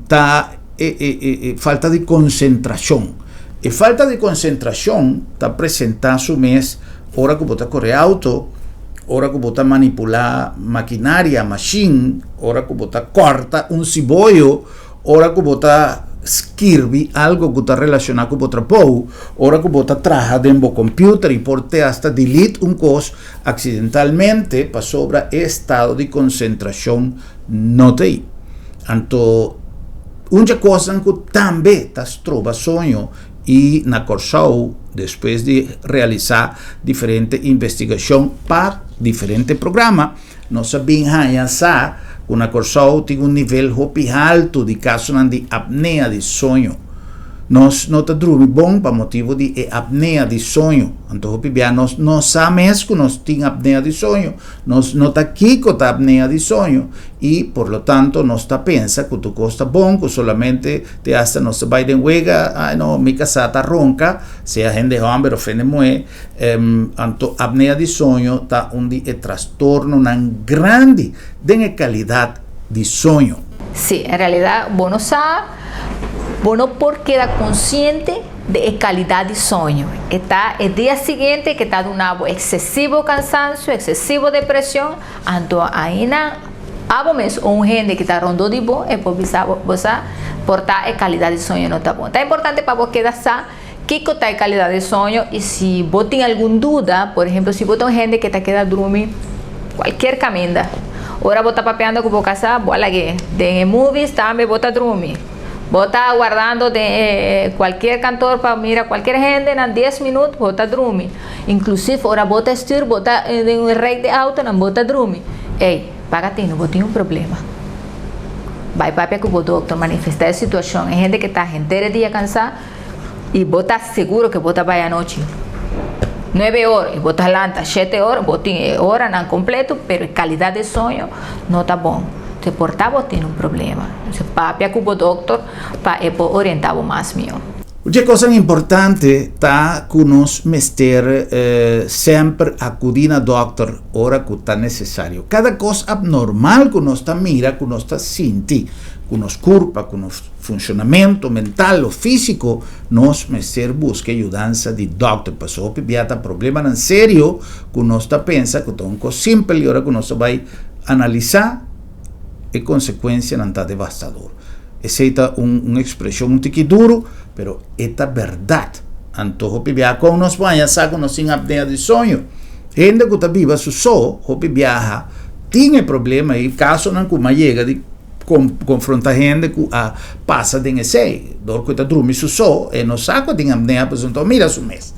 ta e falta di konsentrashon. E falta di konsentrashon ta presentá su mes ora ku bo ta kore outo, ora ku bo ta manipulá makinaria, mashin, ora ku bo ta kòrta un siboyo, Ora ku bo ta skirbi algo ku ta relashoná ku bo trabou, ora ku bo ta traha den bo computer i por te asta delete un kos aksidentalmente pasobra e estado di konsentrashon no ta ei. Anto un dje kosnan ku tambe ta stroba soño i na Kòrsou despues di realisá diferente investigashon pa diferente programa, Nos a bin haña sa ku na Kòrsou tin un nivel hopi haltu di kasonan di apnea di soño. Nos no ta drumi bon pa motibu di e apnea di soño. Anto hopi bia nos no sa mes ku nos tin apnea di soño. Nos no ta kiko ta apnea di soño i por lo tanto nos ta pensa ku tur kos ta bon, ku solamente te asta nos ta bai den wega, ai no, mi kasá ta ronka, sea hende hòmber òf hende muhé. Anto apnea di soño ta un di e trastornonan grandi den e kalidat di soño. Sí, en realidad bo no sa, bo no por keda konsiente di e kalidat di soño. E ta e dia siguiente ke ta duna bo eksesivo kansansio, eksesivo depresion, anto aina abo mes o un hende ke ta rondó di bo e por bisa bo, bo sa por ta e kalidat di soño no ta bon. Ta importante pa bo keda sa Kiko ta e kalidat di soño i si bo tin algun duda, por ehemplo si bo ta un hende ke ta keda drumi kualkier kaminda, ora bo ta papiando ku bo kasá bo a lag'é den e movies tambe bo ta drumi, bo ta wardando den e kualkier kantor pa mira kualkier hende nan dies minut bo ta drumi, inklusive ora bo ta stuur bo ta den un rei di outonan bo ta drumi, ey paga tinu bo tin un problema. Bai papia ku bo dokter, manifestá e situashon, e hende ke ta henter e dia kansá. I bo ta seguro ke bo ta bai anochi nuebe or i bo ta lanta shete or, bo tin e oranan kompleto, pero e kalidat di soño no ta bon. Entonces por ta bo tin un problema. Entonces papia ku bo dokter pa e por orienta bo mas mihó. Un dje kosnan importante ta ku nos mester semper akudí na dòkter ora ku ta nesesario. Kada kos abnormal ku nos ta mira, ku nos ta sinti ku nos kurpa, ku nos Funshonamentu mental o físiko, nos mester buska e yudansa di dòkter. Pasobra hopi bia ta problemanan serio ku nos ta pensa ku ta un kos simpel i ora ku nos ta bai analisá e konsekuensianan ta devastador. Esei ta un un ekspreshon un tiki duru, pero e ta bèrdat. Anto hopi biaha kon nos por haña sa ku nos tin apnea di soño? Hende ku ta biba su so hopi biaha tin e problema ei. Kasonan ku m'a yega di konfronta hende ku a pasa den esei. Dor ku e ta drumi su so e no sa ku e tin apnea pasobra no ta mira su mes.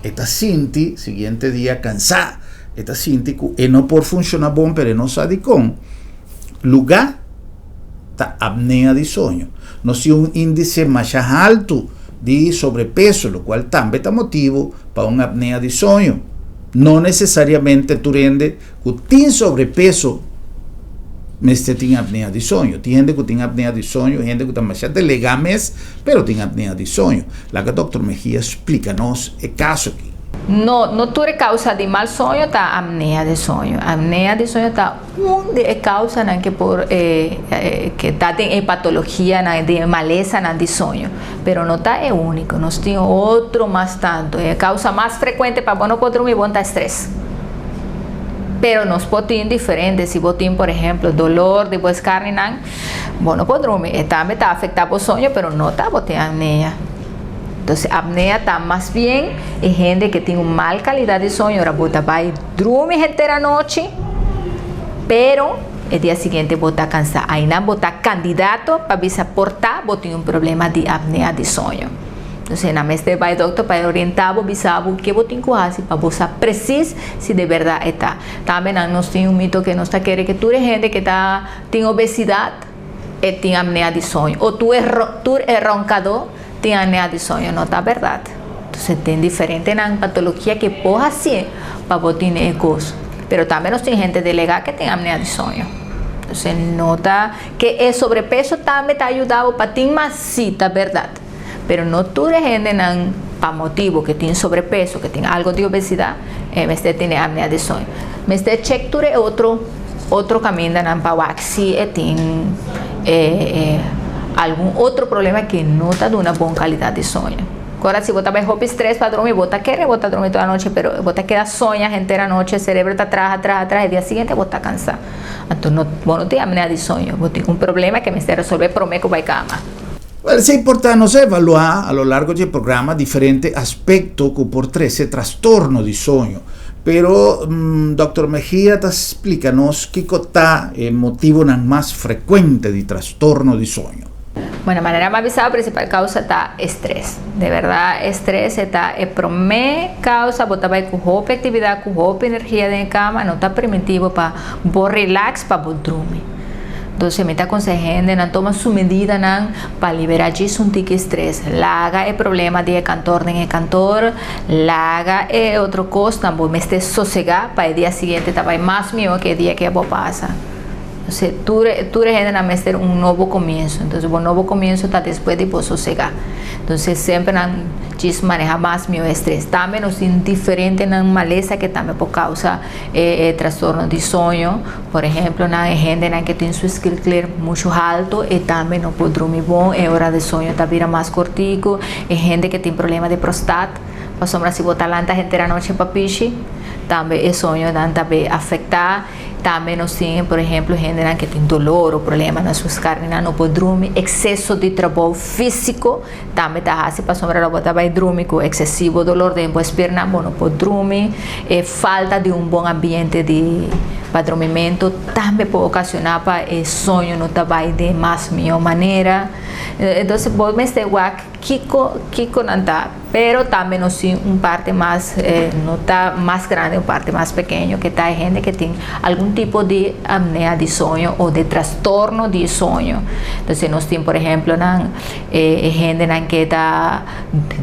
E ta sinti siguiente dia kansá, e ta sinti ku e no por funshoná bon pero e no sa dikon. Lugá ta apnea di soño. Nos tin un índise masha haltu di sobrepeso, lokual tambe ta motibu pa un apnea di soño. No nesesariamente tur hende ku tin sobrepeso mester tin apnea di soño. Tin hende ku tin apnea di soño, hende ku ta masha delegá mes, pero tin apnea di soño. Laga Dòkter Mejia splika nos e kaso aki. No, no tur e kousa di mal soño ta apnea di soño. Apnea di soño ta un di e kousanan ke por ke ta den e patologianan, den e malesanan di soño, pero no ta e úniko. Nos tin otro mas tantu. E kousa mas frekuente pa bo no por drumi bon ta stres. Pero nos por tin diferente. Si bo tin, por ehemplo, dolor di bo eskarninan, bo no por drumi. E tambe ta afektá bo soño, pero no ta bo tin apnea. Entonces, apnea ta mas bien e hende ke tin un mal kalidat di soño, ora bo ta bai drumi henter anochi, pero e dia siguiente bo ta kansá. Ainan bo ta kandidato pa bisa por ta bo tin un problema di apnea di soño. Entonces, nan mester bai dokter pa e orientá bo, bisa bo ke bo tin ku hasi pa bo sa presis si de bèrdat e ta. Tambe nan nos tin un mito ke nos ta kere ke tur e hende ke ta tin obesidat e tin apnea di soño o tur e ronkadó tin apnea di soño. No ta bèrdat. Entonces, tin diferentenan patologia ke por hasié pa bo tin e kos. Pero tambe nos tin hende delegá ke tin apnea di soño. Entonces, no ta ke e sobrepeso tambe ta yuda bo pa tin mas, sí ta bèrdat. Pero no tur e hendenan pa motibu ke tin sobrepeso, ke tin algo di obesidat, e mester tene apnea di soño. Mester chek tur e otro otro kamindanan pa wak si e tin e algun otro problema ke no ta duna bon kalidat di soño. Ora si bo ta bai hopi stres pa drumi, bo ta kere bo ta drumi tur anochi, pero bo ta keda soña henter anochi, e serebro ta traha, traha, traha, e dia siguiente bo ta kansa. Anto no bo no tin apnea di soño, bo tin un problema ke mester resolve prome ku bai kama. Wel, esei por ta nos a evaluá a lo largo dje programa diferente aspekto ku por trese trastorno di soño. Pero Dòkter Mejia ta splika nos kiko ta e motibonan mas frekuente di trastorno di soño. Bueno, manera mi a bisa, principal causa ta estrés. De verdad, estrés e ta e promé causa. Bo ta bai cu hopi actividad, cu hopi energia den e cama, no ta permiti bo pa bo relax, pa bo drumi. Entonces mi ta aconseha hendenan toma su medidanan pa libera djis un tiki estrés. Laga e problema di e kantor den e kantor, laga e otro kosnan, bo mester sosega pa e dia siguiente ta bai mas mihó ke e dia ke bo pasa. Entonces tur tur e hendenan mester un nobo komienso. Entonces bo nobo komienso ta despues di bo sosega. Entonces semper nan djis maneha mas mihó estrés. Tambe nos tin diferentenan malesa ke tambe por causa e trastorno di soño. Por ehemplo, nan e hendenan ke tin su skilklier muchu haltu, e tambe no por drumi bon, e ora di soño ta bira mas kortiku. E hende ke tin problema di prostat, pasobra si bo ta lanta henter anochi pa pishi, tambe e soñonan ta be afektá. Tambe nos tin, por ehemplo, hendenan ke tin dolor o problema na su skarninan, no por drumi. Ekseso di trabou físiko tambe ta hasi pasobra lo bo ta bai drumi ku eksesivo dolor den bo espiernan, bo no por drumi. E falta di un bon ambiente di pa drumimentu tambe por okashoná pa e soño no ta bai den mas mihó manera. Entonces bo mester wak kiko kiko nan ta, pero tambe nos tin un parte mas no ta mas grandi un parte mas pekeño ke ta e hende ke tin algun tipo di apnea di soño o di trastorno di soño. Entonces nos tin por ehemplo nan e hendenan ke ta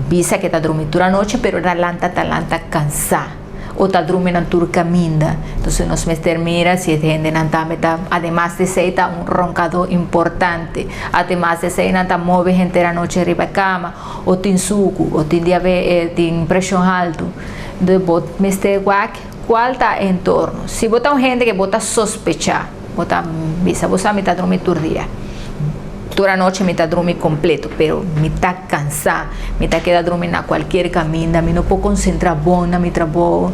bisa ke ta drumi tur anochi pero ta lanta ta lanta kansá o ta drumi nan tur kaminda. Entonces nos mester mira si e hendenan tambe ta ademas di esei ta un ronkadó importante, ademas di esei nan ta move henter anochi riba e kama o tin suku o tin diabe tin preshon haltu. Entonces bo mester wak kual ta e entorno. Si bo ta un hende ke bo ta sospechá bo ta bisa bo sa mi ta drumi tur dia. Tur anochi mi ta drumi completo, pero mi ta cansa, mi ta keda drumi na cualkier caminda, mi no por concentra bon na mi trabou.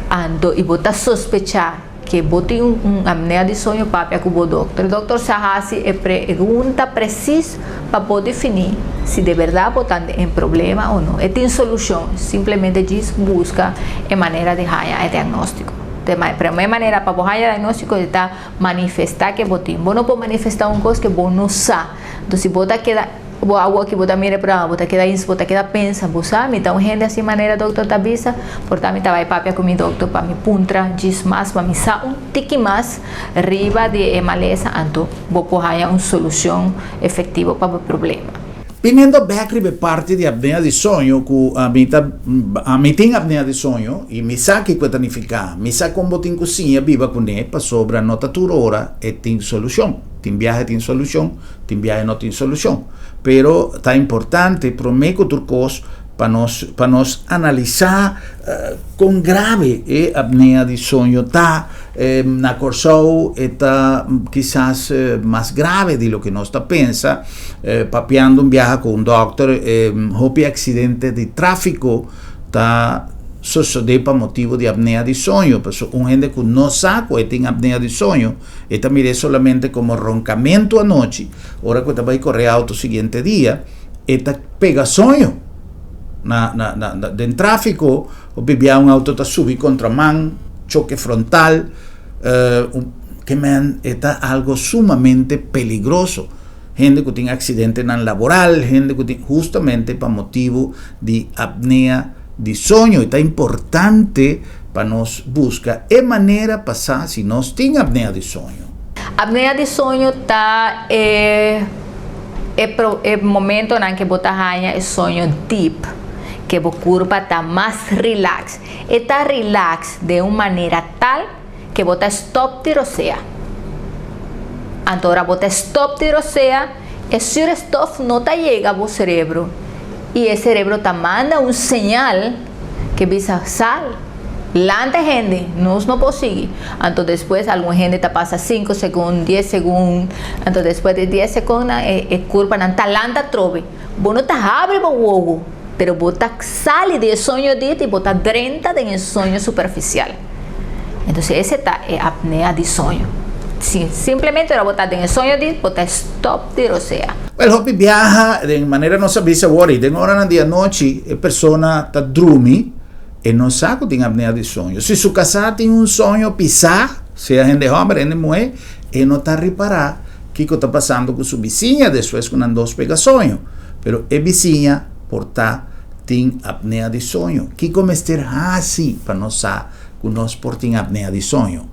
Anto y bo ta sospecha. ku bo tin un apnea di soño, papia ku bo dòkter. E dòkter sa hasi e pregunta presis pa por definí si di bèrdat bo ta den problema òf no. E tin solushon, simplemente djis buska e manera di haña e diagnóstiko. E promé manera pa bo haña diagnóstiko ta manifestá ke bo tin. Bo no por manifestá un kos ke bo no sa. Entonces si bo ta keda bo awor ki bo ta mira e programa bo ta keda bo ta keda pensa bo sa mi ta un hende asi manera dokter ta bisa por ta mi ta bai papia ku mi dokter pa mi puntra djis mas pa mi sa un tiki mas riba di e malesa anto bo por haña un solushon efektivo pa bo problema. Biniendo bek riba e parti di apnea di soño ku ami ta ami tin apnea di soño i mi sa kiko e ta nifiká, mi sa kon bo tin ku siña biba kuné pasobra no ta tur ora e tin solushon. Tin biahe tin solushon, tin biahe no tin solushon. Pero ta importante promé ku tur kos pa nos pa nos analisá kon grave e apnea di soño ta. Na Kòrsou e ta kisas mas grave di loke nos ta pensa. Papiando un biaha ku un dòkter, hopi aksidente di tráfiko ta sosodé pa motibu di apnea di soño. Pasobra un hende ku no sa ku e tin apnea di soño, E ta mir'é solamente komo ronkamentu anochi, ora ku e ta bai kore outo siguiente dia, e ta pega soño na na na den tráfiko, hopi bia un outo ta subi kontra man, choke frontal, ke men e ta algo sumamente peligroso. Hende ku tin aksidentenan laboral, hende ku tin hustamente pa motibu di apnea di soño. E ta importante pa nos buska e manera pa sa si nos tin apnea di soño. Apnea di soño ta e e momentonan ke bo ta haña e soño dip, ke bo kurpa ta mas relax. E ta relax den un manera tal ke bo ta stop di rosea. Anto ora bo ta stop di rosea, e zuurstof no ta yega bo cerebro y e cerebro ta manda un señal ke bisa sal, lanta hende, nos no por sigui. Anto despues algun hende ta pasa sinku segun, dies segun, anto despues di dies segunnan e e kurpanan ta lanta atrobe. Bo no ta habri bo wowo, pero bo ta sali di e soño dit y bo ta drenta den e soño superficial. Entonces ese ta e apnea di soño. Si simplemente ora bo ta den e soño di, bo ta stop di rosea. Wel, hopi biaha, den manera nos a bisa awor, i den oranan di anochi e persona ta drumi, e no sa ku tin apnea di soño. Si su kasá tin un soño pisá, sea hende hòmber, hende muhé, e no ta ripará kiko ta pasando ku su bisiña despues ku nan dos pega soño. Pero e bisiña por ta tin apnea di soño. Kiko mester hasi pa nos sa ku nos por tin apnea di soño?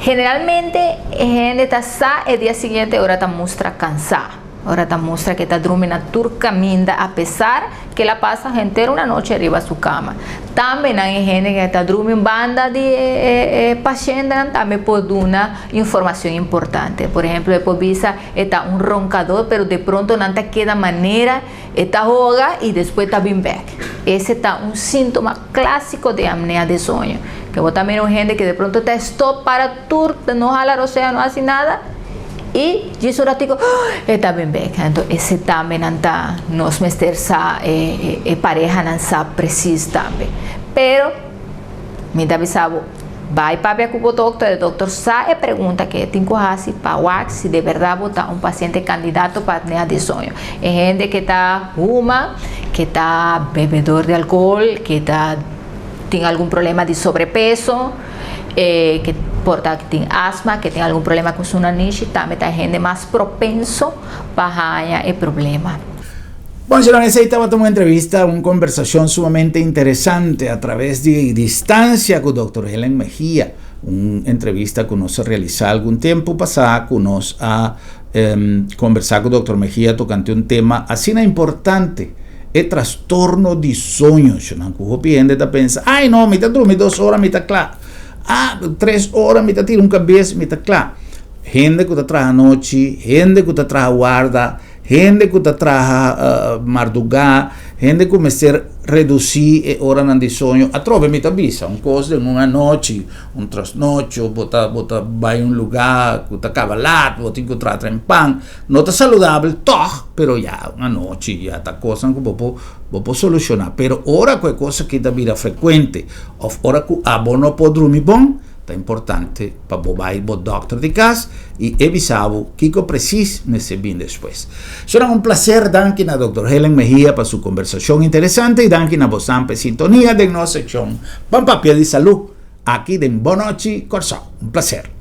Generalmente e hende ta sa e dia siguiente ora ta mustra kansá, ora ta mustra ke ta drumi na tur kaminda apesar ke el a pasa henter un anochi riba su kama. Tambe nan e hende ke ta drumi banda di e pashentenan tambe por duna informashon importante. Por ehemplo e por bisa e ta un ronkador pero de pronto nan ta keda manera E ta hoga y despues ta bin bek. Ese ta un sintoma clasico di apnea di soño. Ke bo ta mira un hende ke de pronto ta stop para tur, no hala rosea, no haci nada y djis un ratico e ta bin bek. Anto ese tambe nan ta nos mester sa e parehanan sa precies tambe. Pero mi ta bisa bo. Bai papia ku bo dokter, e dokter sa e pregunta ke e tin ku hasi pa wak si de bèrdat bo ta un pasiente kandidato pa apnea di soño. E hende ke ta huma, ke ta bebedor di alkohol, ke ta tin algun problema di sobrepeso, e ke por ta tin asma, ke tin algun problema ku su nanishi, tambe ta e hende mas propenso pa haña e problema. Bon, Sharon, esei tabata un entrevista, un conversacion sumamente interesante a traves di distancia cu Dòkter Helen Mejia, un entrevista cu nos a realisa algun tempo pasa cu nos a conversa cu Dòkter Mejia tocante un tema asina importante, e trastorno di soño. Sharon, cu hopi hende ta pensa, ay no, mi ta drumi dos ora mi ta cla, ah, tres ora mi ta tira un cabes mi ta cla. Hende cu ta traha anochi, hende cu ta traha warda, Hende ku ta traha mardugá, hende ku mester redusí e oranan di soño. Atrobe mi ta bisa un kos den un anochi, un trasnocho, bo ta bo ta bai un lugá ku ta kaba lat, bo tin ku traha trempan. No ta saludabel tòg, pero ya un anochi ya ta kosnan ku bo por bo por solushoná. Pero ora ku e kos aki ta bira frekuente òf ora ku abo no por drumi bon. Ta importante pa bo bai bo dòkter di kas i e bisa bo kiko presis mester bin despues. Sona un placer, danki na Dòkter Helen Mejia pa su kombersashon interesante i danki na bosan pa e sintonia den nos sekshon Ban Papia di Salú aki den Bon Nochi Kòrsou. Un placer.